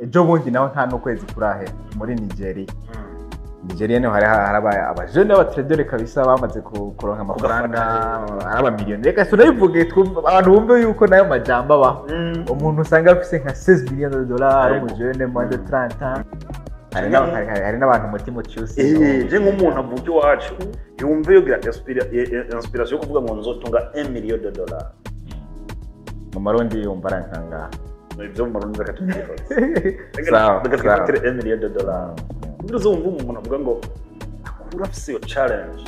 Ejo bundi naho nta n'ukwezi kurahera muri Nigeria. Nigeria niho hari harabaye abajene b'abatraderi kabisa bamaze kuronka amafaranga, ari abamiliyoni. Reka tunabivuge abantu bumve yuko nayo majambo abaho. Umuntu usanga afise nka 16 millions de dollars, ari umujene moins de 30 ans. Hari n'abantu umutima ucyuse. Je nk'umuntu avuga iwacu yumve yogira inspiration yo kuvuga ngo nzotunga 1 million de dollars. Mu Marundi yumva arankangaha. Ibyo mu Marundi reka tubyihoze. Reka twifatire 1 million de dollars. Kugira uzumve umuntu avuga ngo akura afise iyo challenge.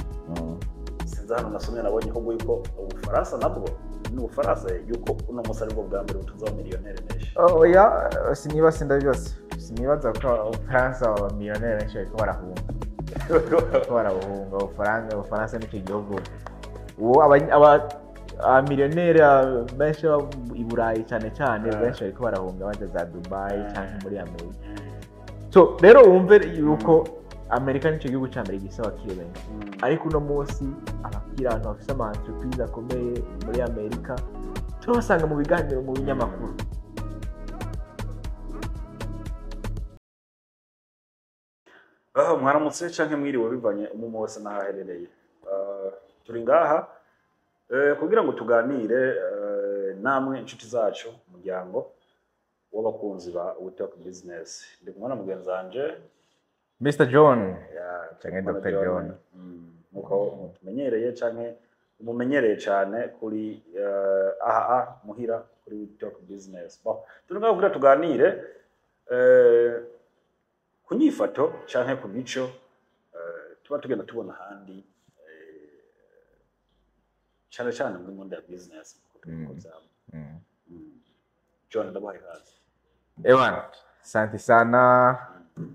Sinzi hano nasomye nabonye ko yuko Ubufaransa nabwo ni Ubufaransa yuko uno munsi aribwo bwa mbere butunze abamiliyoneri benshi. Oya, siniba ndabyose. Sinibaza ko Ubufaransa abamiliyoneri benshi bariko barahunga. Bariko barahunga Ubufaransa nicyo gihugu. Ubu abamiliyoneri benshi i Burayi cyane cyane benshi bariko barahunga baja za Dubai canke muri Amerika. So rero wumve yuko Amerika nicyo gihugu ca mbere gifise abakire benshi. Ariko uno munsi abakire, abantu bafise ama entreprise akomeye muri Amerika turabasanga mu biganiro mu binyamakuru. Mwaramutse canke mwiriwe bivanye umwe wese n'aho aherereye. Turi ngaha kugira ngo tuganire namwe inshuti zacu, umuryango w'abakunzi ba We Talk Business. Ndi kumwe na mugenzi wanje Mr John canke Dr John. Nkuko mutumenyereye canke umumenyereye cane kuri aha muhira kuri We Talk Business. Bon, turi ngaha kugira tuganire ku nyifato canke ku mico tuba tugenda tubona ahandi, cane cane muri monde ya business. John, ndabaha ikaze. Ewan, asante sana.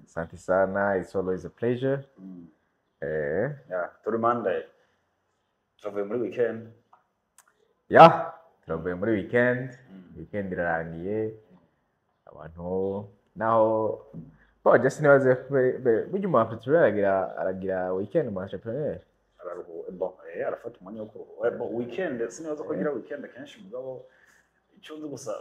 Asante sana, it's always a pleasure. Yeah, turi Monday. Turavuye muri weekend. Yeah, turavuye muri weekend. Weekend irarangiye. Abantu naho bo just nibaze burya umu entrepreneur aragira weekend mu entrepreneur. Araruhuka, bon, arafata umwanya wo kuruhuka. Bon, weekend sinibaza ko agira weekend kenshi, mugabo icyo nzi gusa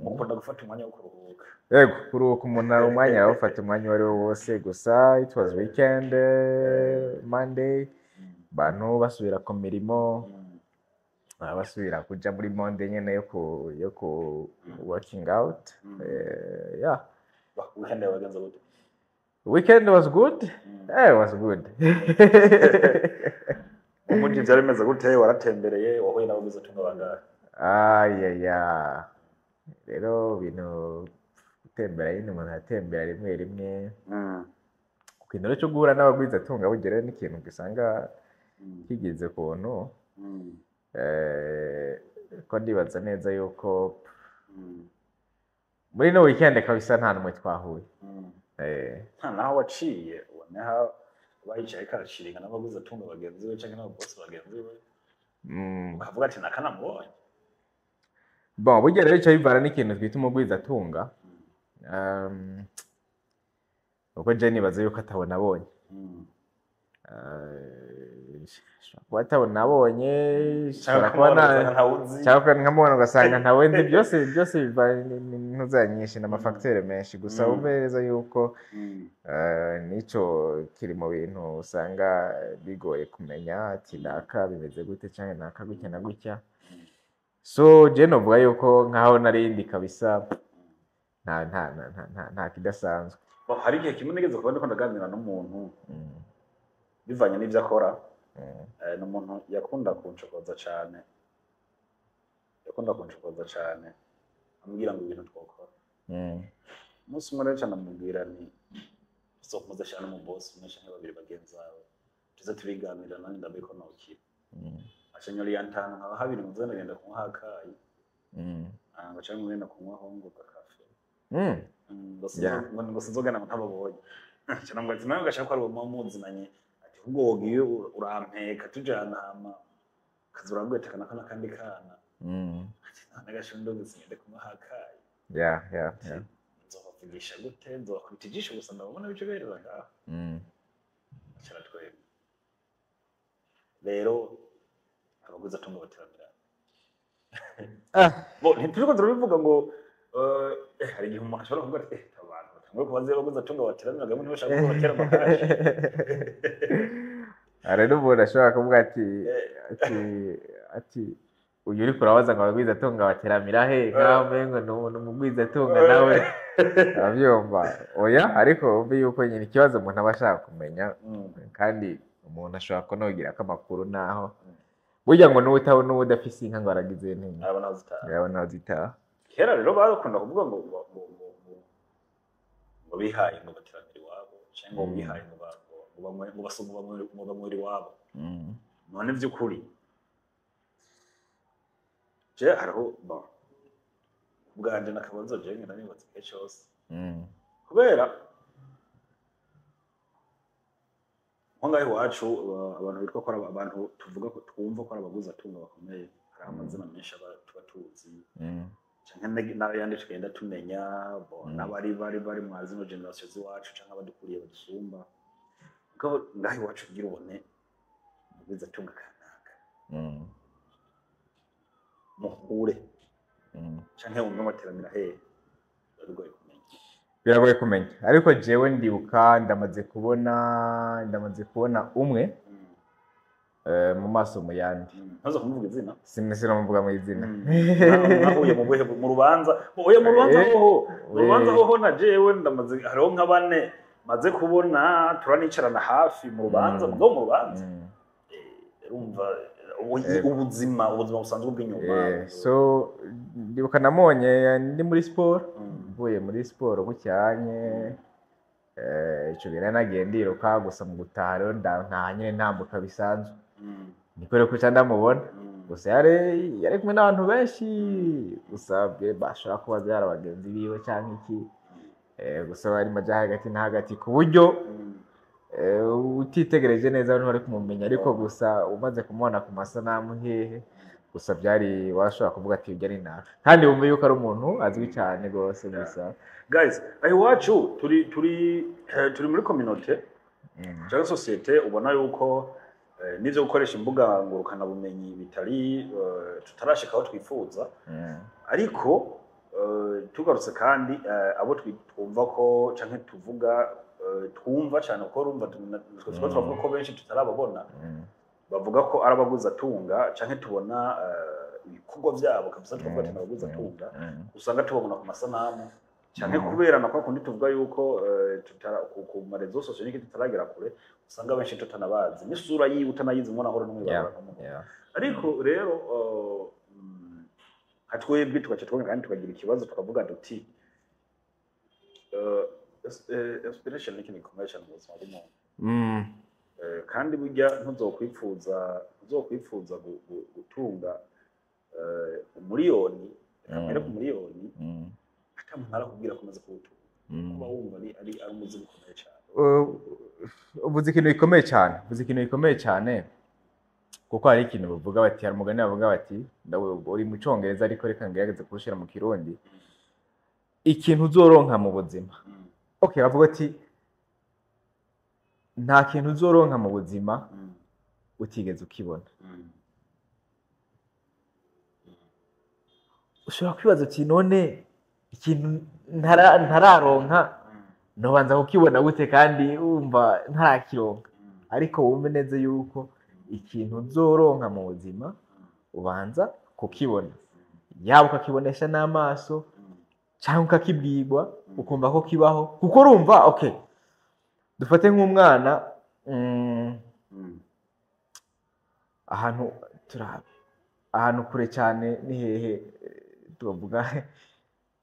mukunda gufata umwanya wo kuruhuka. Yego, kuruhuka umuntu umwanya arawufata umwanya uwo ari wo wose, gusa it was weekend, Monday, abantu basubira ku mirimo, basubira kuja muri monde nyene yo ku working out. Yeah. Weekend yagenze gute? Weekend was good. It was good. Umuji byari bimeze gute? Waratembereye, wahuye n'abagize utunga bangahe? Yeah. Rero bintu gutembera nyine umuntu atembera rimwe rimwe. Ku kintu cyo guhura n'abagwizatunga bugere n'ikintu gisanga kigeze kuntu. Ko ndibaza neza yuko muri no weekend kabisa nta numwe twahuye. Nta naho waciye ubona bayicaye karashiringa n'abagwizatunga bagenzi be canke n'ababosi bagenzi be. Ukavuga ati nakanamubonye. Bon, burya rero ico bivana n'ikintu twita umugwizatunga. Uko je nibaza yuko atabona abonye. Kuba atabona abonye, cyangwa nkamubona ugasanga ntawe nzi, byose bivana n'intuza nyinshi n'amafacteur menshi. Gusa wumve neza yuko nico kiri mu bintu usanga bigoye kumenya ati naka bimeze gute canke naka gutya na gutya. So je novuga yuko nkaho narindi kabisa nta kidasanzwe. Hari igihe kimwe nigeze kuba ndiko ndaganira n'umuntu bivanye n'ivyo akora. N'umuntu yakunda kunshokoza cane. Ambwira ngo ibintu twokora. Umunsi umwe rero namubwira nti uzomuza cyane mu boss umwe canke babiri bagenzi bawe tuze tubiganira nanjye ndabiko nokira. Aca yantana nkaba habiri muze ndagenda kunywa akayi. Ngo canke ngenda kunywa hongo gakafe. Ngo sinzogana ntababonye. Aca namubwira ati nawe gashaka ko ari uwo muzinanye. Ati ubwo wogiye urampeka tujana hama kaza uragweteka nako n'akandi kana. Ati none gashundo ngende kunywa akayi. Yeah. Nzobavugisha gute, nzobakubita ijisho gusa ndabona bice berera ngaho. Aca aratwega. Rero abaguzi atunga bateramira. Bo ntituriko turabivuga ngo Hari igihe umuntu ashobora kuvuga ati abantu batanguye kubaza abagwizatunga bateramira gamwe ntibashaka ko batera amakashi. Hari n'umuntu ashobora kuvuga ati ati uyu uriko urabaza ngo abagwizatunga bateramira he, nkaho umengo ni umugwizatunga nawe, arabyumva. Oya, ariko wumve yuko nyine ikibazo umuntu aba ashaka kumenya, kandi umuntu ashobora kunogira ko amakuru naho burya ngo n'uwo n'udafise inka ngo aragize ntinya arabona zitaha. Kera rero bakunda kuvuga ngo ngo bihaye ngo bateramira iwabo, cyangwa ngo bihaye ngo ngo basoma ngo banywere iwabo. None by'ukuri je hariho bon ubwanje nakabazo je ngenda nibaza igihe cyose, kubera nko ngaho iwacu abantu bitwa ko abantu tuvuga ko twumva ko ari abagwizatunga bakomeye, hari amazina menshi tuba tuzi canke n'ayandi tugenda tumenya, n'abari bari bari mwa zino generation z'iwacu canke abadukuriye badusumba. Mugabo ngaho iwacu kugira ubone umugwizatunga kanaka muhure canke wumve amateramira hehe, biragoye kumenya. Biragoye kumenya, ariko jewe ndibuka ndamaze kubona umwe mu maso mu yandi. Ntazo kumuvuga izina? Sinamuvuga mu izina. Nahuye mu buhe mu rubanza, oya mu rubanza hoho, mu rubanza hoho na jewe ndamaze hariho nka bane maze kubona turanicarana hafi mu rubanza, mugabo mu rubanza urumva ubuzima busanzwe bw'inyuma. So ndibuka namonye ndi muri sport, mvuye muri sport bucyanye, ico gihe nagiye ndiruka gusa mu gutaha rero ntaha nyine ntambuka bisanzwe, niko rero kuca ndamubona. Gusa yari kumwe n'abantu benshi, gusa bashobora kuba byari abagenzi biwe canke iki, gusa bari maja hagati na hagati ku buryo utitegereje neza abantu bari kumumenya, ariko gusa umaze kumubona ku masanamu hehe gusa byari washobora kuvuga ati ibyo ari naka, kandi wumve yuko ari umuntu azwi cyane rwose. Gusa guys, aho iwacu turi muri communauté cyangwa société, ubona yuko n'ivyo gukoresha imbuga ngurukana bumenyi bitari tutarashika aho twifuza, ariko tugarutse kandi abo twumva ko canke tuvuga twumva cyane ko urumva twavuga ko benshi tutarababona, bavuga ko ari abagwizatunga canke tubona ibikorwa byabo kabisa twavuga ati abagwizatunga, usanga tubabona ku masanamu canke kubera na kwa kundi tuvuga yuko ku marezo sociaux n'iki tutaragera kure, usanga benshi tutanabazi n'isura yiwe utanayizi mbona ahora n'umwe. Ariko rero nka twebwe tugaca twongera kandi tukagira ikibazo tukavuga duti inspiration ni ikintu gikomeye cyane mu buzima bw'umuntu. Kandi burya ntuzokwipfuza gutunga umuriyoni, kamere ku muriyoni, ata muntu arakubwira ko umaze kuwutunga, kuba wumva ari umuzigo ukomeye cyane. Uvuze ikintu gikomeye cyane, uvuze ikintu gikomeye cyane, kuko hari ikintu bavuga bati, hari umugani bavuga bati, uri mu Congereza ariko reka ngerageze kuwushyira mu Kirundi, ikintu uzoronka mu buzima. Okay, bavuga ati nta kintu uzoronka mu buzima utigeze ukibona. Ushobora kwibaza uti none ikintu ntararonka nobanza kukibona gute kandi wumva ntarakironka? Ariko wumve neza yuko ikintu uzoronka mu buzima ubanza kukibona, yaba ukakibonesha n'amaso cyangwa ukakibwirwa ukumva ko kibaho, kuko urumva okay dufate nk'umwana ahantu turabe ahantu kure cyane ni hehe tubavuga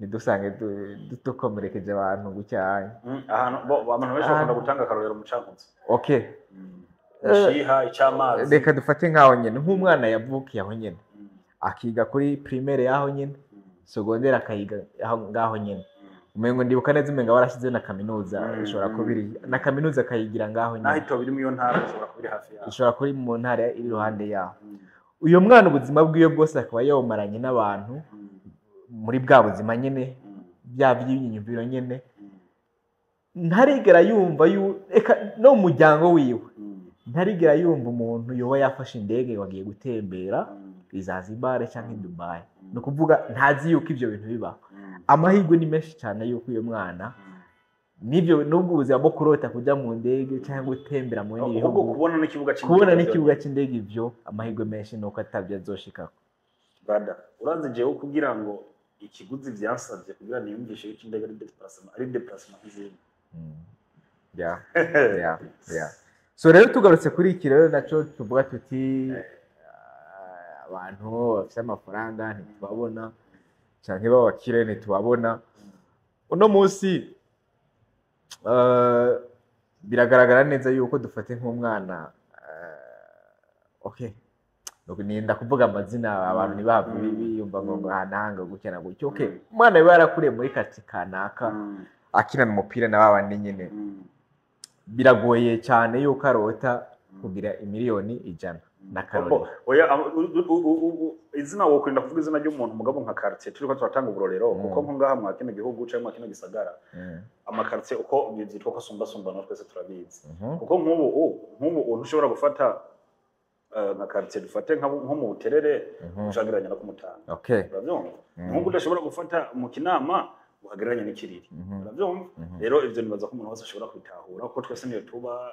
nidusange dukomerekeje abantu gucyanye ahantu abantu benshi bakunda gutanga akarorero mu Cankuzo. Okay, mushiha icyamazi, reka dufate nkaho nyene nk'umwana yavukiye aho nyene akiga kuri primaire yaho nyene, secondaire akayiga aho ngaho nyene, umengo ndibuka neza umenga warashize na kaminuza, ishobora kubiri na kaminuza akayigira ngaho nyene, naho itoba iri mu iyo ntara ishobora kubiri hafi yaho, ishobora kuri mu ntara iri iruhande yaho. Uyo mwana ubuzima bwiwe bwose akaba yawumaranye n'abantu muri bwa buzima nyene, bya by'inyumviro nyene, ntarigera yumva eka no mu muryango wiwe ntarigera yumva umuntu yoba yafashe indege wagiye gutembera i Zanzibar cyangwa i Dubai, ni ukuvuga ntazi yuko ibyo bintu bibaho. Amahirwe ni menshi cyane yuko uyo mwana nibyo, nubwo ubuzima bwo kurota kujya mu ndege cyangwa gutembera mu bindi ahubwo bihugu, kubona n'ikibuga cy'indege, kubona n'ikibuga cy'indege, ibyo amahirwe menshi ni uko atabyo azoshikako. Brother, urazi jewe kugira ngo ikiguzi byansabye kugira niyumvishe yuko indege ari déplacement nk'izindi. Yeah. So rero tugarutse kuri iki rero, naco tuvuga tuti abantu bafite amafaranga ntitubabona, canke b'abakire ntitubabona uno munsi. Biragaragara neza yuko dufate nk'umwana, okay, ninda kuvuga amazina, abantu ntibahave biyumva ngo aha nahanga gutya na gutya. Okay, umwana biba yarakuriye muri quartier kanaka, akinana umupira na babandi nyene, biragoye cyane yuko arota kugira imiliyoni 100 na karori. Oya, izina wokwirinda kuvuga izina ry'umuntu, mugabo nka quartier turiko turatanga uburorero, kuko nko ngaha mwa kino gihugu canke mwa kino gisagara, amaquartier uko byitwa ko asumbasumbana twese turabizi. Kuko nk'ubu ntushobora gufata nka quartier, dufate nko mu Buterere, ucagereranya no kumutanga. Uravyumva? Nk'uko udashobora gufata mu Kinama uhagereranya n'Ikiriri. Uravyumva? Rero ivyo nibaza ko umuntu wese ashobora kubitahura, kuko twese niyo tuba,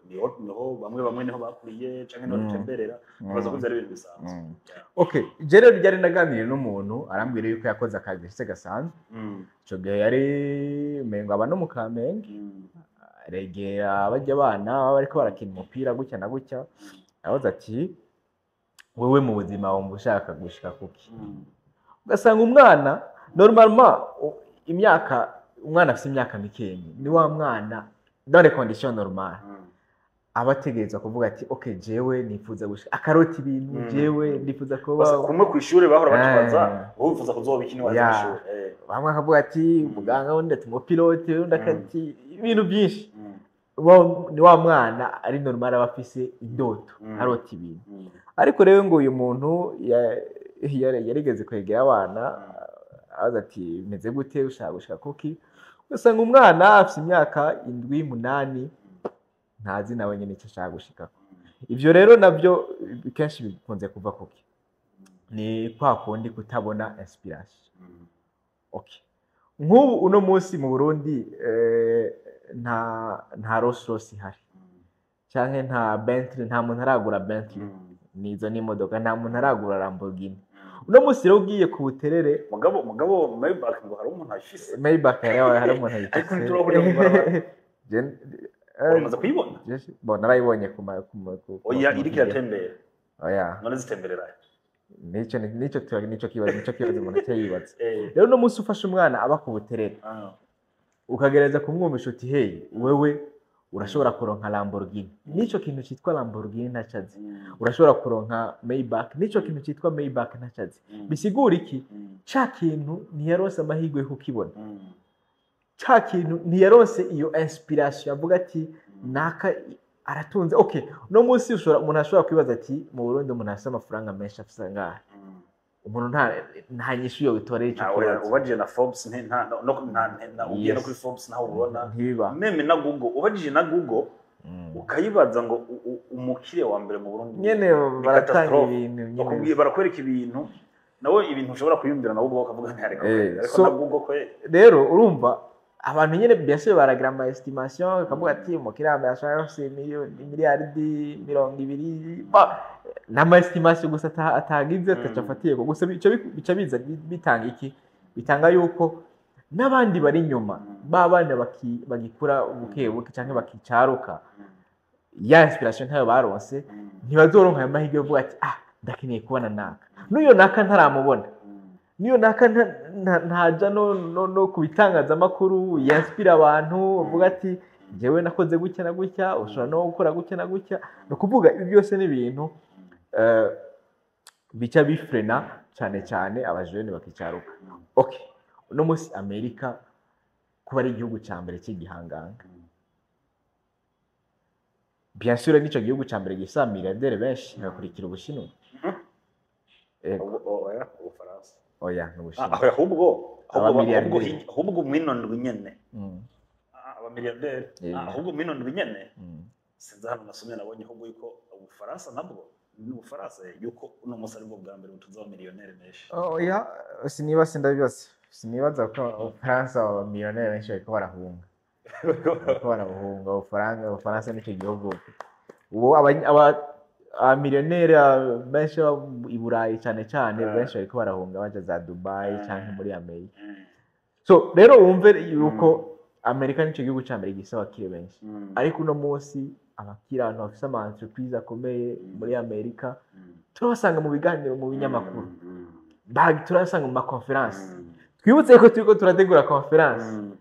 niho bamwe bamwe niho bakuriye canke niho dutemberera. Nibaza ko ivyo ari ibintu bisanzwe. Yeah. Okay, je rero ryari naganiriye n'umuntu, arambwira yuko yakoze akazi gasanzwe. Ico gihe yari umengo aba no mu Kamenge, aregera bajya abana baba bariko barakina umupira gutya na gutya, arabaza ati: "Wewe mu buzima wumva ushaka gushika kuki?" Ugasanga umwana normalement, imyaka umwana afite, imyaka mikeyi, ni wa mwana dans les conditions normales aba ategerezwa kuvuga ati: "Okay, jewe nifuza gushika," akarota ibintu, "Jewe nifuza kuba." Basi kumwe kw'ishure bahora batubaza: "Wowe wifuza kuzoba iki niwaza mw'ishure?" Bamwe akavuga ati muganga, undi ati umupilote, undi akati ibintu byinshi. Ni wa mwana ari normal aba afise indoto, arota ibintu. Ariko rero ngo uyu muntu yarigeze kwegera abana, abaza ati: "Meze gute? Ushaka gushika kuki?" Ugasanga umwana afite imyaka 7, 8, ntazi nawe nyine icyo ashaka gushikako. Ibyo rero nabyo kenshi bikunze kuva kuki? Ni kwa kundi kutabona inspiration. Okay, nk'ubu uno munsi mu Burundi nta Rolls Royce ihari, canke nta Bentley, nta muntu aragura Bentley. Nizo n'imodoka, nta muntu aragura Lamborghini. Uno munsi rero ugiye ku Buterere, Mugabo Maybach ngo hari umuntu ayifise. Maybach hari umuntu ayifise. Ariko ntiturahurira mu barabara. Uramaze kuyibona? Bon, narayibonye ku ma ku ma ku Oya, ku iriko video. iratembera? Oya. None zitemberera? Nico kibazo umuntu aca yibaza. Rero uno munsi ufashe umwana aba ku Buterere, ukagereza kumwumvisha uti: "Hey, wewe urashobora kuronka Lamborghini," nico kintu cyitwa Lamborghini ntacazi. Urashobora kuronka Maybach, nico kintu cyitwa Maybach ntacazi. Bisigura iki? Ca kintu ntiyaronse amahirwe yo kukibona, ca kintu ntiyaronse iyo inspiration avuga ati: "Naka aratunze." Okay, uno munsi ushobora, umuntu ashobora kwibaza ati: "Mu Burundi umuntu afise amafaranga menshi afise angahe?" Umuntu nta nyishu yo bitorera ico Nawe kibazo. ubajije na Forbes, nta no nta ugiye no kuri Forbes naho ubona. Ntibiba. Même na Google, ubajije na Google, ukayibaza ngo umukire wa mbere mu Burundi, nyene ni baratanga catastrophe. ibintu nyene. Bakubwiye, barakwereka ibintu nawe, ibintu ushobora kwiyumvira nawe ubwawe ukavuga nti ariko ariko na Google kwe. Rero urumva abantu nyene bien sûr baragira ama estimation, bakavuga ati umukiriya wa mbere ashobora afise miliyoni, miliyaridi 20. N'ama estimation gusa atagize, ataco afatiye ko gusa. Bica bica biza bitanga iki? Bitanga yuko n'abandi bari inyuma, ba bana bagikura buke buke canke bakicaruka, ya inspiration ntayo baronse, ntibazoronka ayo mahirwe yo kuvuga ati: "Ah, ndakeneye kubona naka, n'uyo naka ntaramubona, niyo naka ntaja no ku bitangazamakuru yanspira abantu, avuga ati njyewe nakoze gutya na gutya, ushobora no gukora gutya na gutya." Ni ukuvuga ibi byose ni ibintu bica bifrena cyane cyane abajene bakicaruka. Okay, uno munsi Amerika kuba ari igihugu cya mbere cy'igihanganga, bien sûr nico gihugu cya mbere gifise abamiliyarderi benshi, hagakurikira Ubushinwa. Ego. Oya, Ubufaransa. Oya, ni Ubushinwa. Ahubwo Abamiliyarderi. Ahubwo mwino ndwi nyene. Abamiliyarderi. Ahubwo mwino ndwi nyene, sinzi hano nasomye, nabonye ahubwo yuko Ubufaransa nabwo ni Ubufaransa, yuko uno munsi aribwo bwa mbere butunze abamiliyoneri benshi. Oya, siniba, sindabibaza. Sinibaza ko Ubufaransa abamiliyoneri benshi bariko barahunga, bariko barabuhunga Ubufaransa. Nicyo gihugu ubu abamiliyoneri benshi bo i Burayi cyane cyane, benshi bariko barahunga baja za Dubai canke muri Amerika. So rero wumve yuko Amerika nicyo gihugu ca mbere gifise abakire benshi, ariko uno munsi abakire, abantu bafise ama entreprise akomeye muri Amerika, turabasanga mu biganiro, mu binyamakuru, turabasanga mu ma conférence. Twibutse ko turiko turategura conférence.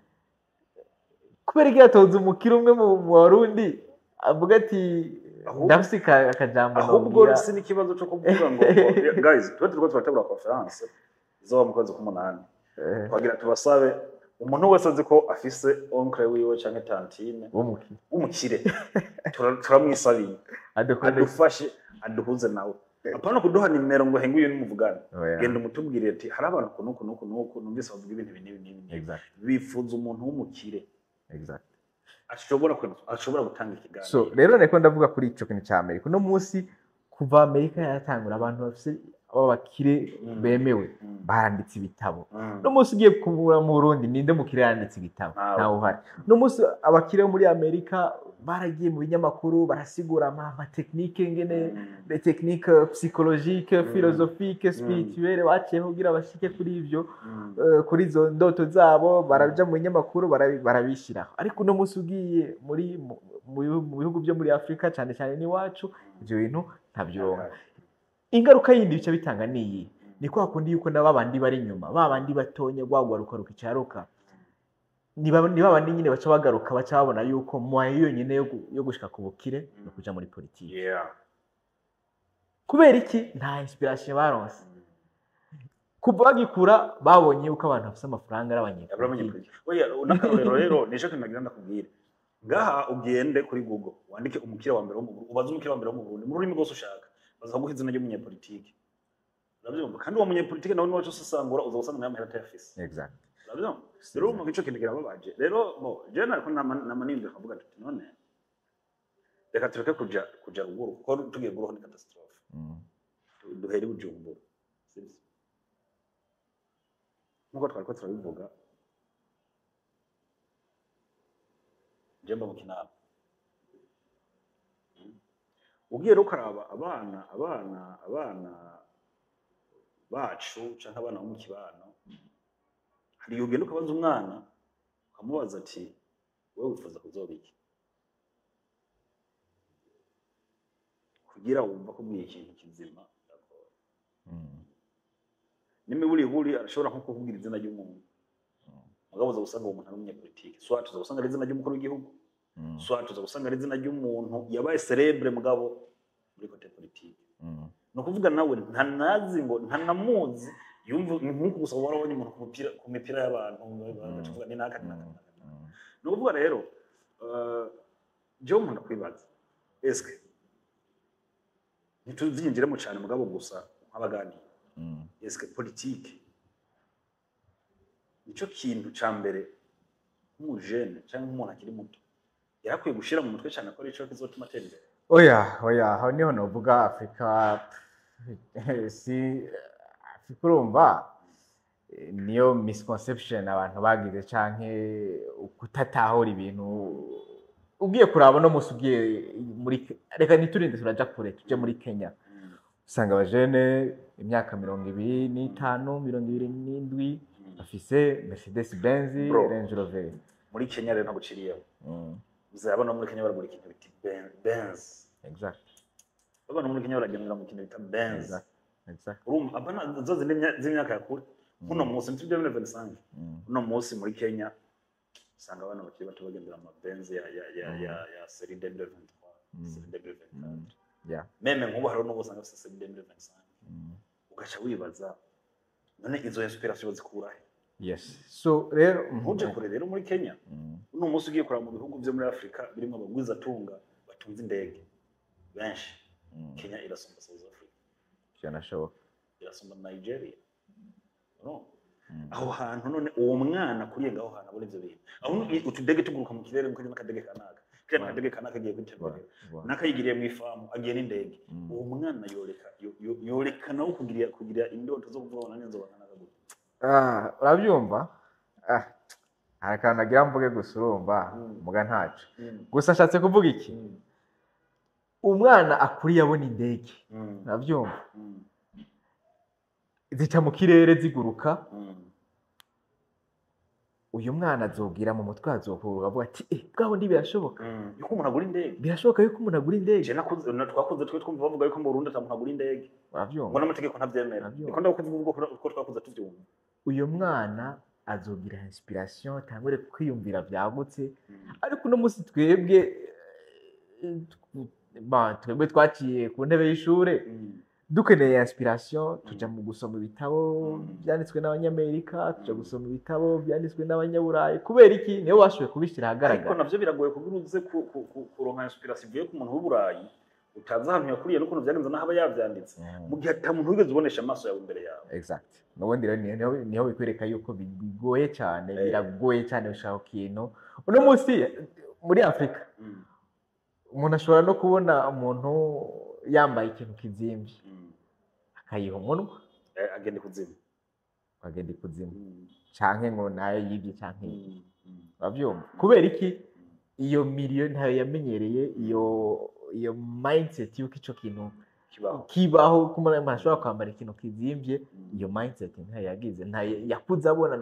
Kubera iki yatoza umukire umwe mu Barundi avuga ati ndafise akajambo Ahubwo nobwira. Si n'ikibazo cyo kuvuga ngo guys, tuba turiko turategura conférence izoba mu kwezi k'umunani. Twagira tubasabe umuntu wese azi ko afise oncle wiwe canke tantine w'umukire w'umukire, turamwisabiye adukore adufashe, aduhuze nawe. Apana kuduha nimero ngo henga uyu nimuvugane. Oya. Genda umutubwire ati hari abantu uku n'uku n'uku n'uku numvise bavuga ibintu ibi n'ibi n'ibi n'ibi. Bifuza umuntu w'umukire ashobora gutanga ikiganiro. So rero niko ndavuga kuri ico kintu ca Amerika. Uno munsi, kuva Amerika yatangura, abantu bafise b'abakire bemewe baranditse ibitabo. Uno munsi ugiye kubura mu Burundi, ninde mukire yanditse igitabo? Ntawe. Ntawe uhari. Uno munsi abakire bo muri Amerika baragiye mu binyamakuru, barasigura ama technique, ngene les techniques psychologiques, philosophiques, spirituelles baciyeho kugira bashike kuri ivyo, kuri izo ndoto zabo. Baraja mu binyamakuru, barabishyiraho. Ariko uno munsi ugiye muri mu bihugu byo muri Afurika, cyane cyane n'iwacu, ibyo bintu ntabyo. Ingaruka yindi bica bitanga ni iyi: ni kwa kundi yuko na babandi bari inyuma, babandi batonya, rwagwaruka rukicaruka, ni babandi nyine baca bagaruka, baca babona yuko moyen yonyine yo gushika ku bukire ni ukuja muri politiki. Kubera iki? Nta inspiration baronse kuva bagikura. Babonye yuko abantu bafise amafaranga ari abanyepolitiki. Abanyepolitiki. Oya, n'akarorero rero nico kintu nagira ndakubwira. Ngaha ugende kuri Google wandike umukire wa mbere wo mu Burundi, ubaze umukire wa mbere wo mu Burundi mu rurimi rwose ushaka, bazaguha izina ry'umunyepolitiki. Urabyumva? Kandi uwo munyepolitiki nawe niwacu usesangura, uza gusanga nawe amahera atayafise. Urabyumva? Rero urumva ko ico kintu kirababaje. Rero bo jewe nariko nama niyumvira nkavuga tuti none reka tureke kuja ruguru, kuko tugiye ruguru ni catastrophe. Duhere i Bujumbura, sibyo? Nkuko twariko turabivuga, je mba mu Kinama. Ugiye rero ukaraba abana bacu canke abana bo mu kibano, hari igihe ugenda ukabaza umwana, ukamubaza ati wewe wifuza kuzoba iki, kugira wumva kubwiye ikintu kizima biragoye. N'imiburiburi arashobora nko kukubwira izina ry'umuntu, mugabo uza gusanga uwo muntu ari umunyepolitike, soit uza gusanga ari izina ry'umukuru w'igihugu, soit uza gusanga ari izina ry'umuntu yabaye célèbre mugabo muri côté politique. Ni ukuvuga nawe ntanazi ngo ntanamuzi, yumva ni nk'uko gusa warabonye umuntu ku mipira y'abantu, bagaca ni naka ni naka ni naka. Ni ukuvuga rero jewe nkunda kwibaza, eske ntituvyinjiremo cane, mugabo gusa nk'abaganira, eske politike nico kintu ca mbere nk'umujene canke nk'umuntu akiri muto yarakwiye gushira mu mutwe cane ko arico kizotuma atera imbere? Oya, oya, aho niho novuga Afurika, si Afurika. Urumva, niyo misconception abantu bagize canke kutatahura ibintu. Ugiye kuraba no musi ugiye muri, reka ntiturinde turaja kure, tuje muri Kenya, usanga abajene imyaka 25, 27 bafise Mercedes Benz, Bro. Range Rover. Muri Kenya rero ntaguciriyeho, uzabona muri Kenya baragura ikintu bita Benz. Abana muri Kenya baragendera mu kintu bita Benz. Urumva, abana zo zindi z'imyaka ya kure, uno munsi muri 2025, uno munsi muri Kenya usanga abana bakiri bato bagendera ama Benz ya série 2023, série 2024. Même nk'ubu hariho n'ubu usanga bafise série 2025. Ugaca wibaza none izo inspiration bazikura he? Yes, so rero Ntuje kure rero muri Kenya. Uno munsi ugiye kuraba mu bihugu byo muri Afurika birimo abagwizatunga batunze indege benshi, Kenya irasumba South Africa, Byanashoboka. irasumba Nigeria. No aho hantu none uwo mwana akuriye ngaho hantu abona ivyo bintu, aho utudege tuguruka mu kirere, ngo n'akadege kanaka kariya n'akadege kanaka agiye kwitemberera, n'akayigiriye mu ifamu agiye n'indege, uwo mwana yoreka yoreka nawe kugira indoto zo kuvuga ngo nanjye nzoba kanaka gute? Urabyumva? Hari akantu nagira mvuge gusa, urumva, muga ntaco. Gusa ashatse kuvuga iki? Umwana akuriye abona indege, urabyumva, zica mu kirere ziguruka. Uyu mwana azobwira mu mutwe, azokuruka avuga ati: "Eh, bwaho ndi birashoboka." Yuko umuntu agura indege. Birashoboka yuko umuntu agura indege. Je nakuze twakuze twe twumva bavuga yuko mu Burundi ata muntu agura indege, urabyumva, ngo n'amategeko ntavyemera. Urabyumva. Niko ndakuvuga ubwo uko twakuze tuvyumva. Uyu mwana azogira inspiration, atangure kwiyumvira byagutse. Ariko uno munsi twebwe, twebwe twaciye ku ntebe y'ishure, dukeneye inspiration tuja mu gusoma ibitabo byanditswe n'Abanyamerika, tuja gusoma ibitabo byanditswe n'Abanyaburayi. Kubera iki? Nibo bashoboye kubishyira Ariko ahagaragara. navyo biragoye kugira uze kuronka inspiration ivuye ku muntu w'Uburayi utazi ahantu yakuriye n'ukuntu vyagenze n'aho aba yavyanditse, mu gihe ata muntu wigeze ubonesha amaso yawe imbere yawe. Exact. Nubundi rero niho bikwereka yuko bigoye cyane. Biragoye cyane gushaka ikintu uno munsi muri Afurika. Umuntu ashobora no kubona umuntu yambaye ikintu kizimvye, akayiha umunwa. Agenda ikuzimu. Akagenda ikuzimu, canke ngo nayo yibye, canke iki. Urabyumva? Kubera iki? Iyo milieu ntayo yamenyereye, iyo mindset yuko ico kintu Kibaho. kibaho, ko umuntu ashobora kwambara ikintu kizimvye. Iyo mindset ntayo yagize, ntayo yakuze abona,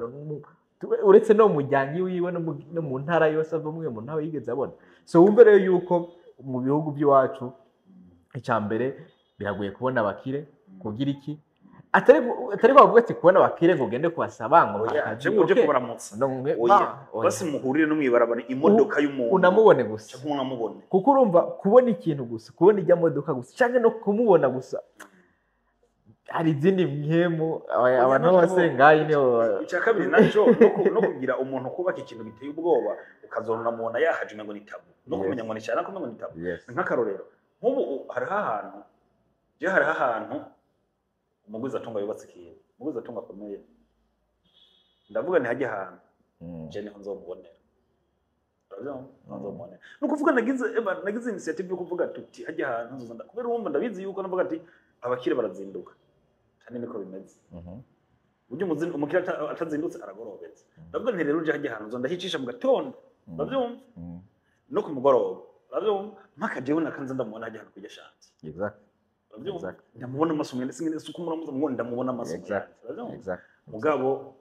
uretse no mu muryango iwiwe, no mu ntara yose avamo, uyo muntu ntawe yigeze abona. So wumve rero yuko mu bihugu by'iwacu, icya mbere, biragoye kubona abakire. Kugira iki? Atari bavuga ati kubona abakire ngo ugende kubasaba ngo Oya, akazi, je ngo uje okay. kubaramutsa. No, Oya, oya. Basi muhurire no mw'ibarabara, imodoka y'umuntu. Unamubone gusa. Canke unamubone. Kuko urumva, kubona ikintu gusa, kubona ijya modoka gusa, cyangwa no kumubona gusa, hari izindi mpemu abantu b'abasengayi nibo. Icya kabiri nacyo, no kugira umuntu kubaka ikintu giteye ubwoba, ukazona mubona yahaje ngo ni tabou, no kumenya ngo ni cyane, kumenya ngo ni tabou. Nk'akarorero, nk'ubu hariho ahantu, je hariho ahantu umugwizatunga yubatse ikintu, umugwizatunga akomeye, ndavuga nti hajya ahantu je niho nzomubonera. Urabyumva? Niho nzomubonera. Ni ukuvuga nagize eba, nagize initiative yo kuvuga tuti hajya ahantu nzoza kubera urumva ndabizi yuko navuga ati abakire barazinduka kandi niko bimeze. Burya umukire atazindutse aragorobetse. Ndavuga nti rero uje hajya ahantu nzo ndahicisha mu gatondo, urabyumva, no ku mugoroba, urabyumva, mpaka jewe nakanze ndamubona hajya ahantu kujya shanti. Urabyumva? Ndamubona amaso mwene singene suko muramuza ngo ndamubona amaso yanjye, urabyumva? Mugabo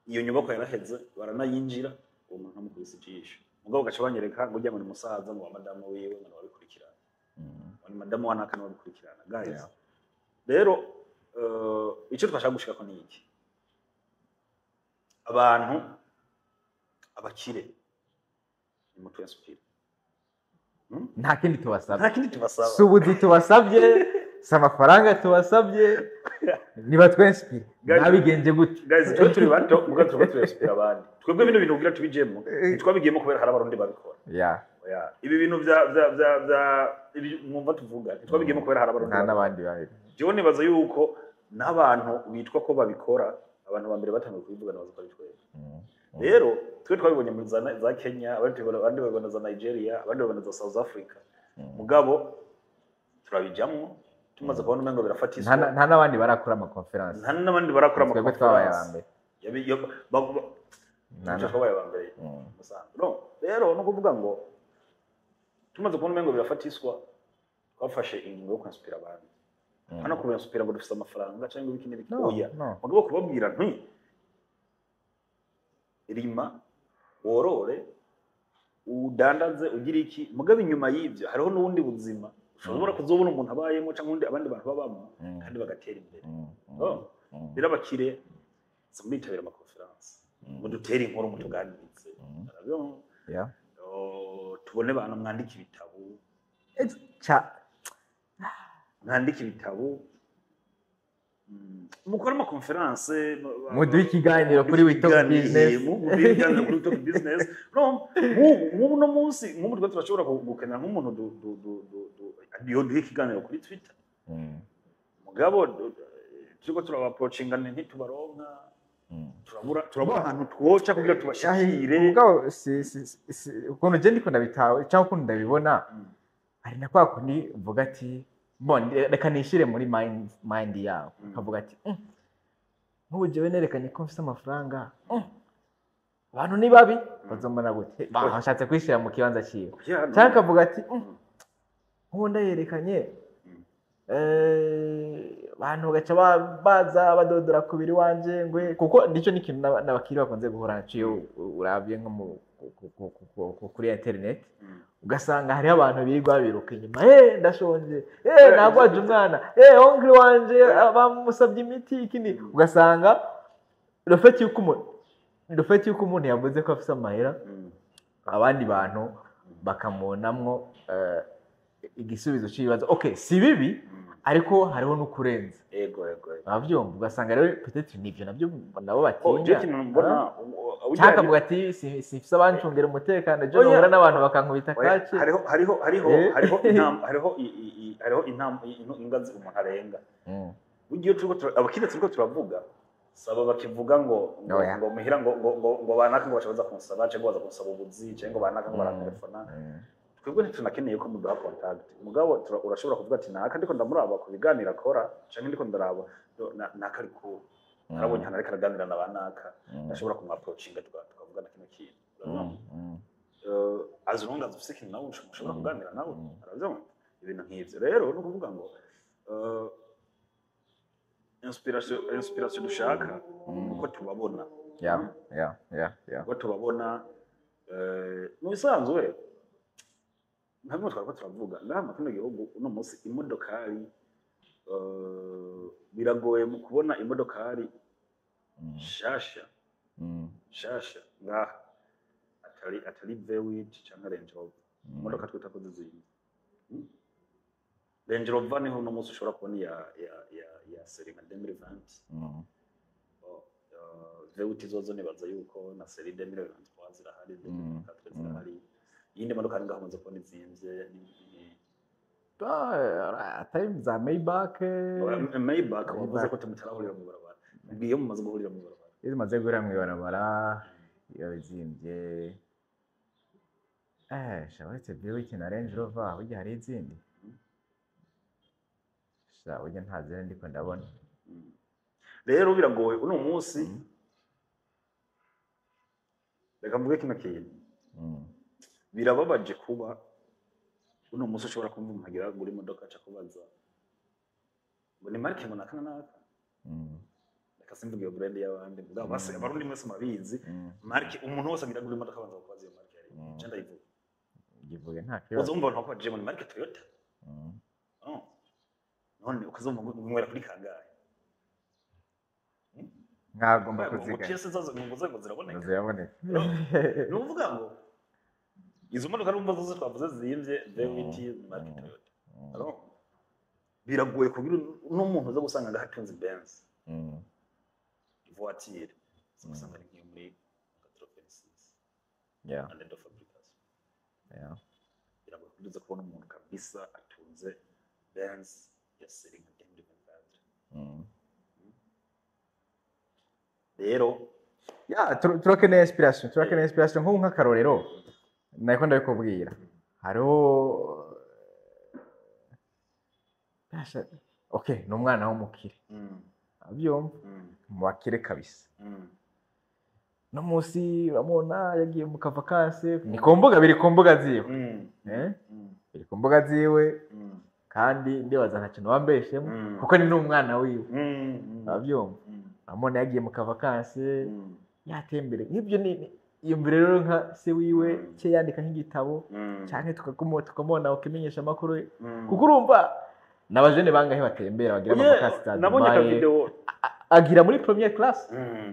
iyo nyubako yaraheze, baranayinjira, uwo muntu ntamukubise ijisho. Mugabo gaca banyereka ngo ujya ngo ni musaza ngo wa madamu wiwe ngo wabikurikirana, ngo ni madamu wa naka wabikurikirana, guys. Rero icyo twashaka gushikako ni iki? Abantu abakire, ni mutu inspire. Nta kindi tubasabye. Nta kindi tubasaba. Si ubuzi tubasabye, si amafaranga tubasabye, niba twinspire. Nabigenje gute? Guys, twe turi bato, mugabo turiko turinspira abandi. Twebwe bino bintu kugira tubijemo, ntitwabigiyemo kubera hari Abarundi babikora. Oya, ibi bintu vya ibi mwumva tuvuga, ntitwabigiyemo kubera hari Abarundi Nta babikora. n'abandi babiri. Jewe nibaza yuko n'abantu bitwa ko babikora, abantu ba mbere batangiye kubivuga nibaza ko ari twebwe. Rero twe twabibonye muri za Kenya, abandi babibona za Nigeria, abandi babibona za South Africa. Mugabo turabijamwo tumaze kubona umengo birafata Nta isura. Nta n'abandi barakora ama conférences. Nta n'abandi barakora Twebwe twabaye aba ama conférences. mbere. Nico twabaye aba mbere musanzwe. No, rero no kuvuga ngo tumaze kubona umengo birafata iswa, twafashe ingingo yo kwinspira abandi. Hano kubinspira ngo dufise amafaranga cyangwa ibiki n'ibiki, No, oya. no. Mugabo kubabwira nti rima, worore, udandaze, ugira iki, mugabo inyuma y'ibyo hariho n'ubundi buzima ushobora kuzobona umuntu abayemo cyangwa undi abandi bantu babamo kandi bagatera imbere. Oh, rero abakire, muritabira ama conférences, mudutere inkuru, mutuganirize. Urabyumva? Yeah. Oh, tubone abantu mwandika ibitabo. Mwandika ibitabo, mukore ama conférences. Muduhe ikiganiro kuri We Talk Business. Muduhe ikiganiro kuri We Talk Business. No, nk'ubu no munsi nk'ubu twe turashobora gukenera nk'umuntu yoduha ikiganiro kuri Twitter. Mugabo turiko turaba-approachinga ntitubaronka. Turabura ahantu twoca kugira tubashikire. Mugabo si ukuntu je ndiko ndabitawe cyangwa ukuntu ndabibona, hari na kwa kundi mvuga ati bon, reka nishire muri mind yabo, akavuga ati Nk'ubu jewe nerekanye ko mfise amafaranga, abantu ni babi, bazombona gute? Bashatse kwishira mu kibanza ciwe. Yeah, no. Cyangwa akavuga ati: "Nk'ubu ndayerekanye, abantu bagaca baza badodora ku biri wanje ngwe." Kuko nicyo ni ikintu n'abakiri bakunze guhura naco iyo uravye nko kuri internet, ugasanga hariho abantu birirwa biruka inyuma: "Eh, ndashonje, eh, nagwaje umwana, eh, oncle wanje bamusabye imiti." Iki ni ugasanga le fait yuko umuntu yavuze ko afise amahera, abandi bantu bakamubonamwo igisubizo cy'ibibazo. Okay, si bibi, ariko hariho n'ukurenza. Ego. Urabyumva, ugasanga rero peut-être nibyo nabyo nabo Oh, batinya. je ikintu mbona Cyangwa akavuga ati: "Simfise abancungera umutekano, ejo Oya. nohura n'abantu bakankubita Oya, kaci." Hariho hariho intam hariho i- i- i- hariho intam ingazi umuntu arenga. Burya iyo turiko abakiriya turiko turavuga, saba bakivuga ngo Oya. ngo muhira ngo banaka ngo baca baza kunsaba, cyangwa baza kunsaba ubuzi, cyangwa ngo banaka ngo barantelefona. Twebwe ntitunakeneye ko muduha contact, mugabo urashobora kuvuga ati: "Naka ndiko ndamuraba ku biganiro akora, canke ndiko ndaraba naka ariko narabonye hano ariko araganira na banaka, ndashobora kumwapproachinga tukavugana kino kintu." Urabyumva? As long as ufise ikintu nawe ushobora kuganira nawe. Arabyumva, ibintu nk'ivyo rero ni ukuvuga ngo inspiration dushaka uko tubabona, Yeah. uko tubabona. Mu bisanzwe nka bimwe twariko turavuga ngaha mu kino gihugu uno munsi, imodokari, biragoye mu kubona imodokari shasha shasha ngaha atari V8 canke Range Rover. Imodoka twita ko zizimvye. Range Rover niho uno munsi ushobora kubona ya série nka 2020. Oh, V8 zozo nibaza yuko na série 2023 zirahari, 2024 zirahari. Iyindi modoka ngaho umaze kubona izimvye Ah, atari za Maybach? Maybach wavuze Maybach. ko mutarahurira mu barabara. Iyo mumaze guhurira mu barabara? Iyo zimaze guhurira mw'ibarabara, iyo bizimvye, sha, uretse V8 na Range Rover, burya hari izindi, sha, burya nta zindi ndiko ndabona. Rero biragoye uno munsi. Reka mvuge kino kintu: birababaje kuba uno munsi ushobora kumva umuntu agira agura imodoka aca kubaza ngo ni marque ngo naka na naka. Reka simvuge iyo brand y'abandi, mugabo basi Abarundi mwese murabizi. Marque umuntu wese agira agura imodoka abanza kubaza iyo marque yari. Nca ndayivuga. Givuge, nta kibazo. Uzumva abantu bakubajije ngo ni marque Toyota. Oh. None ukazumva ngo nywera kuri kangahe? Mwagomba ngo kuzigama. Pièces zazo ngo ziraboneka. Ziraboneka. Ni ukuvuga ngo izo modoka numva zose twavuze zimvye, V8, marque Toyota. Alors, biragoye kugira n'umuntu uza gusanga ngaho atunze Benz voiture, uza gusanga ari nk'iyo muri 86 année de fabrication. Biragoye kugira uza kubona umuntu kabisa atunze Benz ya série nka 2024. Rero Ya, turakeneye inspiration, turakeneye inspiration. Nk'ubu nk'akarorero nariko ndabikubwira, hariho. Basha, okay, ni umwana w'umukire, abyumva, mu bakire kabisa. No munsi uramubona yagiye mu kavacances, ni ku mbuga, biri ku mbuga ziwe. Eh? Biri ku mbuga ziwe. Kandi ndibaza nta kintu wambeshemo, kuko ni n'umwana wiwe. Abyumva, uramubona yagiye mu kavacances, yatembere nk'ibyo. Ni iyumvire rero nka se wiwe cye yandika nk'igitabo, canke tukamubona ukimenyesha amakuru, kuko urumva n'abajene bangahe batembera bagira amavacances za Nabonye Dubai, akavideo. Agira muri première classe.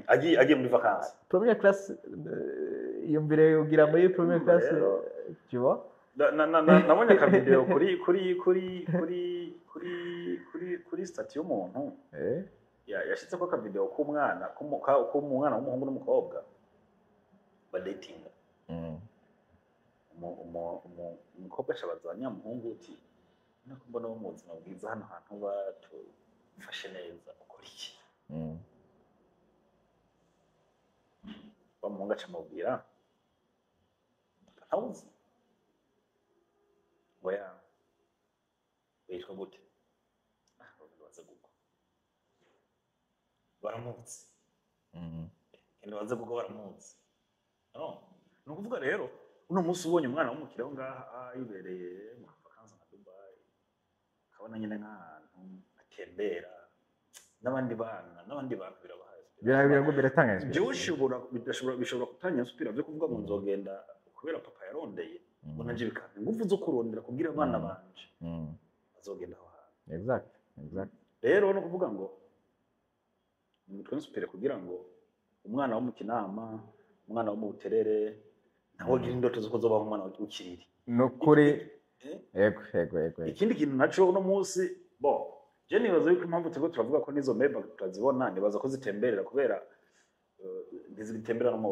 Agiye muri vacances. Première classe, iyumvire ugira muri première classe, Rero. Tu vois. Nabonye akavideo kuri statut y'umuntu. Yashizeko akavideo k'umwana k'umwana w'umuhungu n'umukobwa badatinga. Umukobwa ashabaza nyamuhungu uti: "Nako mbona wo mu buzima bwiza hano hantu batufashe neza, ukora iki?" Wa muhungu aca amubwira: "Ntawuzi." Ngo ya witwa gute? "Ah, baza guko Baramuzi. Genda baze kuko baramuzi. No, ni ukuvuga rero uno munsi ubonye umwana w'umukire aho ngaha yibereye mu vacances nka Dubai, ukabona nyine nk'ahantu atembera n'abandi bana n'abandi bantu, birabahaye. Biratanga inspiration. Jewe ushobora bidashobora, bishobora kutanya inspira byo kuvuga ngo nzogenda kubera papa yarondeye, ngo nanje bikampa ingufu zo kurondera kugira abana banje bazogenda aho hantu. Exact. Rero no kuvuga ngo nimutwe inspire kugira ngo umwana wo mu Kinama, umwana wo mu Buterere nawe agira indoto zo kuzobaho umwana w'Ikiriri. Nukuri. Eh? Yego. Ikindi kintu naco uno munsi, bo je nibaza yuko impamvu turiko turavuga ko n'izo Maybach tutazibona, nibaza ko zitemberera kubera ntizitembera no mu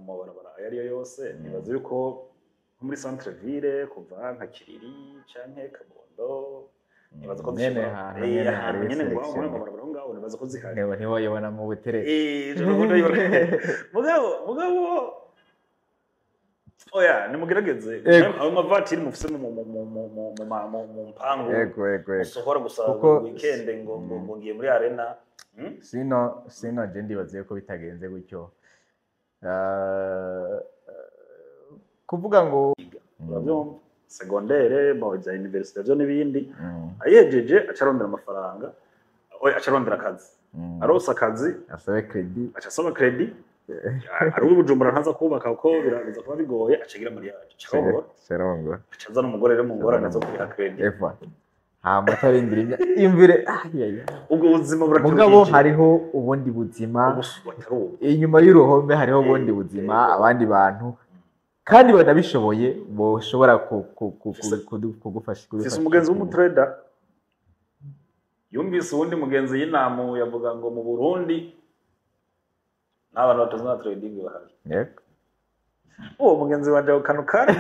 mabarabara ayo ariyo yose. Nibaza yuko nko muri centre ville, kuva nka Kiriri canke Kabondo, nibaza ko Nyene zishobora ahantu nyene ahantu hari nyene ngo selection. muri mabarabara aho ngaho nibaza ko zihari. Ntiwoyibona mu Buterere. Mugabo oya, nimugerageze. Yego. Ayo mavatiri mufise mu mpangu Yego. musohora gusa weekend ngo ngo ngiye muri arena. Sino je ndibaza yuko bitagenze gutyo. Kuvuga ngo Urabyumva, secondaire, bo bya université byo n'ibindi, ayejeje aca arondera amafaranga, oya, aca arondera akazi. Aronse akazi, asabe crédit. Aca asaba crédit. Ari uwi Bujumbura ntaza kubaka kuko biraza kuba bigoye, aca agira mariage, aca arongora. Serongora. Aca azana umugore rero mu ngorane zo kuriha crédit. Eva hama atarindira imvire, ah. Ubwo buzima Mugabo buraturuhije. hariho ubundi buzima. Ubu atari ubu. Inyuma y'uruhome hariho ubundi buzima, abandi bantu kandi banabishoboye boshobora kugufasha Mfise kudufasha. umugenzi w'umutrader yumvise uwundi mugenzi y'inamu yavuga ngo mu Burundi n'abantu batazi na trading bahari. Uwo mugenzi wanje ako kantu kari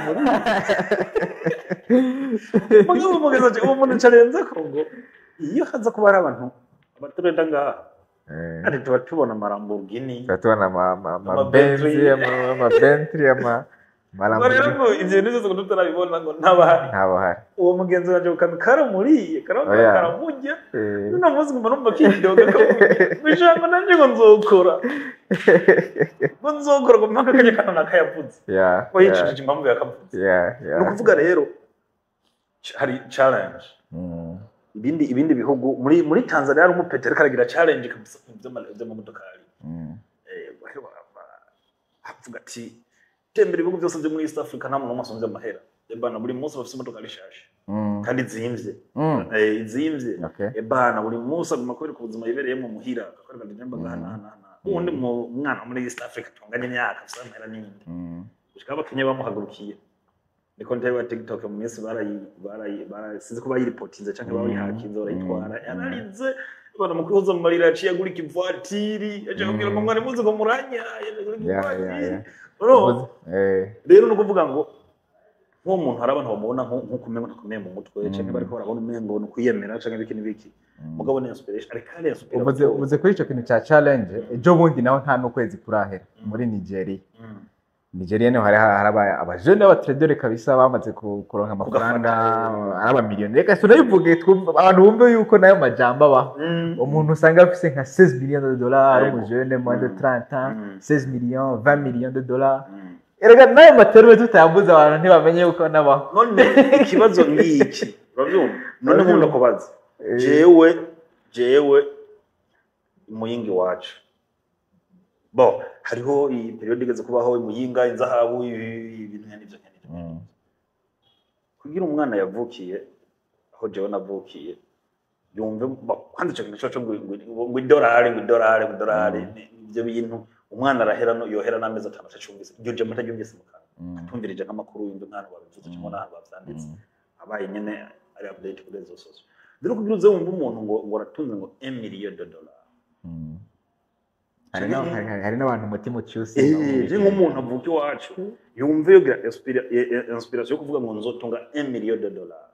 muri mugabo, umugenzi wanje uwo muntu carenze ko ngo iyo haza kuba hari abantu abatrader ngaha, kandi tuba tubona amalamborghini. Tuba tubona Ama ama Benz, Bentley. ama Bentley, ama Ngo rero Lamborghini. ngo ivyo bintu byose ngo tutarabibona ngo ntabahari. Ntabahari. Uwo mugenzi wanje ako kantu karamuriye, karamuriye, karamurya. Uno munsi nguma numva kidoga kamurya, ngo ijambo nanje ngo nzokora, ngo mpaka kajya kantu nakayavuze ngo yicujije impamvu yakavuze. Yeah. Ni ukuvuga rero hari challenge. Ibindi bihugu, muri Tanzania hari umupeteri ariko aragira challenge kabisa ku vy'amamodokari. Avuga ati tembera ibihugu byose byo muri East Africa, nta muntu n'umwe asumvye amahera. Ebana, buri munsi bafise imodokari ishasha kandi izimvye. Izimvye. Ebana, buri munsi aguma kwereka ubuzima yibereyemo muhira, akakwereka ndemba gahanahana uwundi mwana wo muri East Africa tunganya imyaka afise amahera n'indi. Gushika Abakenya bamuhagurukiye, niko ntebe wa TikTok mu minsi barayi sinzi ko bayiripotinze canke bayihakinze barayitwara. Yararize bana mu kwihoza mu marira, yaciye agura ikivatiri, yaciye akubwira ngo mwari muzi ngo muranyaye, agura ikivatiri. Urumva? Rero ni ukuvuga ngo nk'uwo muntu hari abantu bamubona nk'uko umengo ntakomeye mu mutwe, canke bariko barabona umengo ni ukwiyemera canke ibiki n'ibiki. Mugabo ni inspiration, ariko ari inspiration. Uvuze kuri icyo kintu cya challenge, ejo bundi naho nta n'ukwezi kurahera muri Nigeria. Nigeria niho hari abajene b'abatraderi kabisa bamaze kuronka amafaranga, Kugafata. ari abamiliyoni. Reka tunabivuge abantu bumve yuko nayo majambo abaho. Umuntu usanga afise nka 16 millions de dollars, ari umujene moins de 30 ans, 16 millions, 20 millions de dollars. Erega nayo materme tutayavuze abantu ntibamenye yuko nabaho. None ikibazo ngiki, urabyumva? None nkunda kubaza jewe Muyinga iwacu, bo hariho iyi période igeze kubaho Muyinga inzahabu, ibintu nk'ivyo nk'ivyo. Kugira umwana yavukiye aho jewe navukiye yumve kwanza ico kintu coco ngo idolari ivyo bintu umwana arahera no yohera n'amezi 5 atacumvise iryo jambo, ataryumvise mu kanwa, atumvirije nk'amakuru, yumve nk'ahantu babivuze cyangwa n'ahantu bavyanditse, abaye nyene ari update kuri réseaux sociaux. Rero kugira uze wumve umuntu ngo aratunze ngo 1 million de dollars, Hari n'abantu umutima ucyuse. Je nk'umuntu avuka iwacu yumve yogira inspiration yo kuvuga ngo nzotunga 1 million de dollars.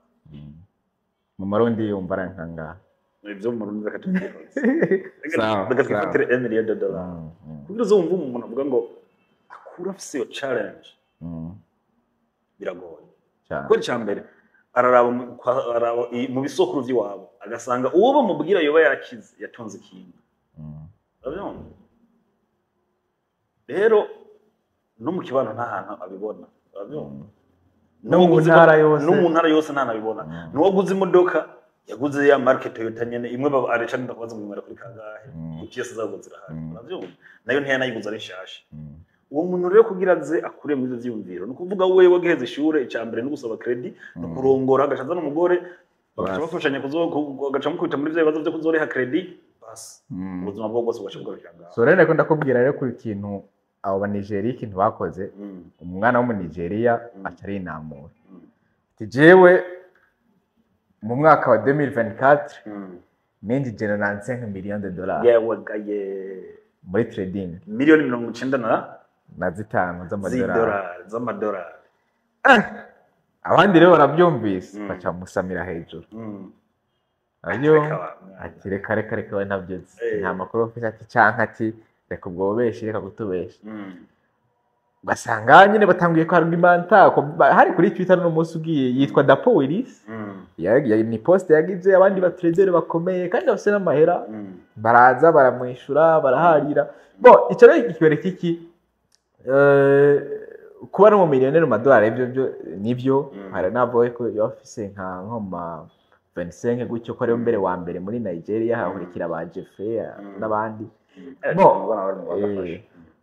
Mu Marundi yumva ari nkangaha? Ibyo mu Marundi reka tubyihoze. Sawa, Reka sawa. twifatire 1 million de dollars. Kugira uze wumve umuntu avuga ngo akura afise iyo challenge, biragoye. Cyane. Kuko icya mbere araraba araba mu bisokuru by'iwabo agasanga uwo bamubwira yoba yarakize yatunze ikintu. Urabyumva? Rero no mu kibano nta hantu abibona. Urabyumva? No mu ntara yose. No mu ntara yose nta nabibona. N'uwaguze imodoka yaguze ya marque Toyota nyene imwe, areca ndakubaza ngo mwera kuri kangahe, pièces zabo zirahari. Urabyumva? Nayo ntiyanayiguze ari nshasha. Uwo muntu rero kugira aze akure muri ivyo vyiyumviro, ni ukuvuga wewe wagiheze ishure, ica mbere no gusaba crédit, no kurongora, agaca azana umugore, bagaca bafashanya, bagaca mukubita muri vya bibazo vyo kuzoriha crédit, basi ubuzima bwo bwose bugaca bugarukira ngaho. So rero ndiko ndakubwira rero ku ikintu abo Banigeriya, ikintu bakoze, umwana wo mu Nigeria aca arinamura ati: "Jewe mu mwaka wa 2024 ninjije 95 millions de dollars Yewe gaye! muri trading." Miliyoni 95 na zitanu z'amadolari. Z'idolari, z'amadolari. Abandi rero barabyumvise, baca bamusamira hejuru. Aryo Reka wa mwana. Ati: "Reka, reka, reka, we ntabyo nzi, nta makuru ufite." Ati canke ati: "Reka ubwo bubeshi, reka kutubesha." Ugasanga nyine batanguye ko argumenta hari kuri Twitter no munsi ugiye, yitwa Dapo Willis. Ni post yagize, abandi ba trader bakomeye kandi bafise n'amahera baraza baramwishura, baraharira. Bo ico rero kikwereka iki? Kuba ari umumiliyoneri mu madolari, ibyo byo nibyo. Hari n'abavuga ko yaba afise nko mu ma 25 gutyo, ko ariyo mbere wa mbere muri Nigeria, hakurikira ba Jeffrey n'abandi. Bo, Ubona bari mu bagafashe.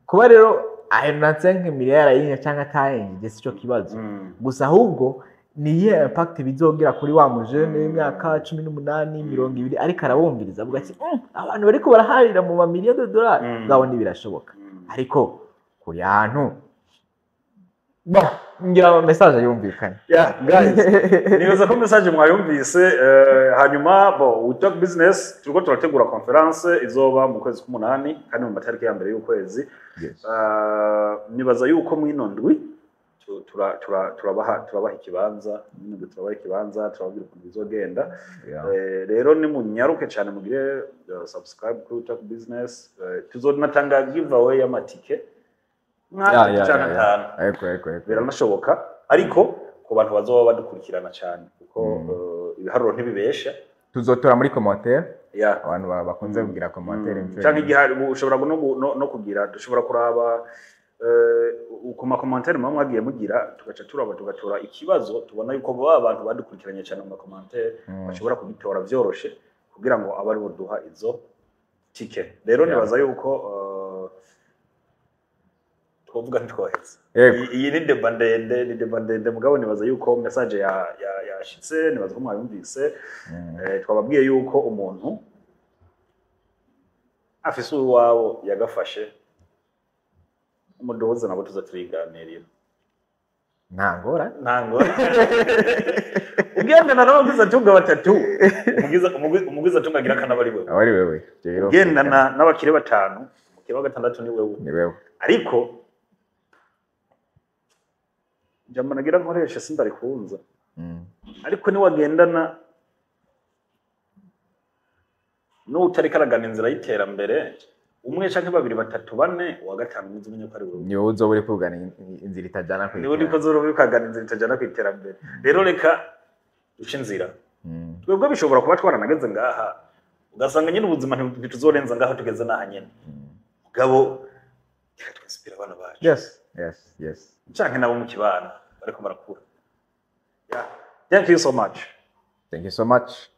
Kuba rero ayo 95 miliyari ayinye cyangwa atayinjije si cyo kibazo gusa, ahubwo ni iyihe impact bizogira kuri wa mujene w'imyaka 18, 20, ariko arabumviriza avuga ati: Abantu bariko baraharira mu mamiliyoni de dolari, ngabo ntibirashoboka." Ariko kuri ahantu bon, ngira message yumvikanye. Yeah, guys, nibaza ko message mwayumvise. Hanyuma bo We Talk Business turiko turategura conference izoba mu kwezi k'umunani, kandi mu matariki ya mbere y'ukwezi. Nibaza yuko mwino ndwi turabaha ikibanza. Mwino ndwi turabaha ikibanza, turababwira ukuntu bizogenda. Rero ni munyaruke cyane mugire subscribe kuri We Talk Business. Tuzonatanga giveaway y'amatike nka atatu canke atanu. Ego. Biranashoboka, ariko ku bantu bazoba badukurikirana cyane, kuko ibiharuro ntibibesha. Tuzotora muri commentaire, abantu bakunze kugira commentaire inshuro Canke nyinshi. Igihari ushobora no kugira, dushobora kuraba ku ma commentaires muba mwagiye mugira, tugaca turaba tugatora ikibazo tubona yuko baba abantu badukurikiranye cyane mu ma commentaires bashobora kugitora vyoroshe, kugira ngo abe aribo duha izo tike. Rero nibaza yuko twovuga ntitwohetse. Iyi ni débat ndende, ni débat ndende, mugabo nibaza yuko message yashitse, nibaza ko mwayumvise. Twababwiye yuko umuntu afise uwabo yagafashe, umuduhuze nabo tuza turiganirira. Nta ngorane. Nta ngorane. Ugendana n'abagwizatunga batatu, umugwizatunga agira akanaba ari wewe. Aba ari wewe. Ivyo birumvikana. Ugendana n'abakire batanu, umukire wa gatandatu ni wewe. Ni wewe. Ariko jambo nagira nkoresha sindarikunza, ariko niwagendana n'utariko aragana inzira y'iterambere, umwe canke babiri, batatu, bane, uwa gatanu muzi umenye ko ari wewe. Ni wowe uzoba uri kugana inzira itajana ku Niwe uriko iterambere. uzoba uriko ukagana inzira itajana ku iterambere. Rero reka duce inzira. Twebwe bishobora kuba twaranageze ngaha, ugasanga nyine ubuzima ntituzorenza ngaho tugeze n'aha nyene, mugabo reka twinspire abana bacu yes. canke nabo mu kibano bariko barakura. Yeah. Thank you so much. Thank you so much.